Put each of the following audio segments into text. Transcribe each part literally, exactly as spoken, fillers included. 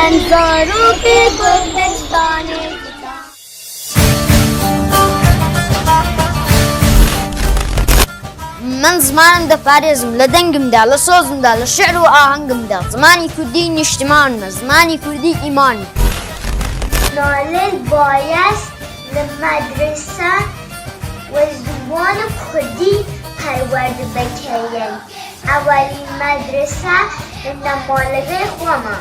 Em zarokê Kurdistanê. Min zimanim diparêzim, li dengim de, li sozim de, li şi'r û ahengim de. Zimanî kurdî niştiman me, zimanî kurdî îman me. Nalê Bayez li medrese we ziwana kurdî perwerde dikirin. Ewelî medrese li nemalivê xwe me.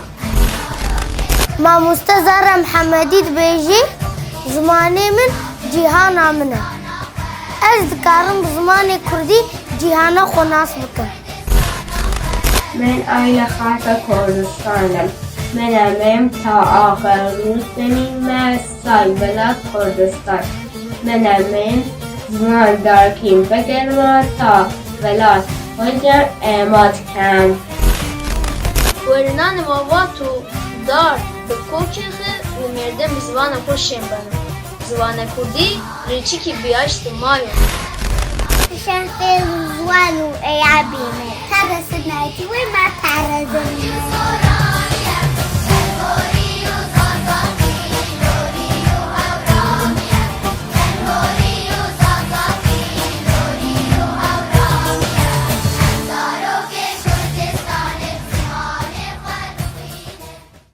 Mamoste Zara Mihemedî dibêjî, zimanê min cîhana min e. Ez dikarim bi zimanê kurdî cîhana xwe nas bikim. Min aile xaka Kurdistan im. Min emêm ta axir nûstemî me say welat Kurdistan. Min emêm ziman darkîn bigerma ta welat xwe jî ema dikem. Werinanê me vat û dar bi kokê xwe û mêrdin bi zivana xwe şên beno. Ziwana kurdî rêçikî bihişt û mayo. Şeftê ziwan û eyabî me. Tebesinaytî wê me parezin.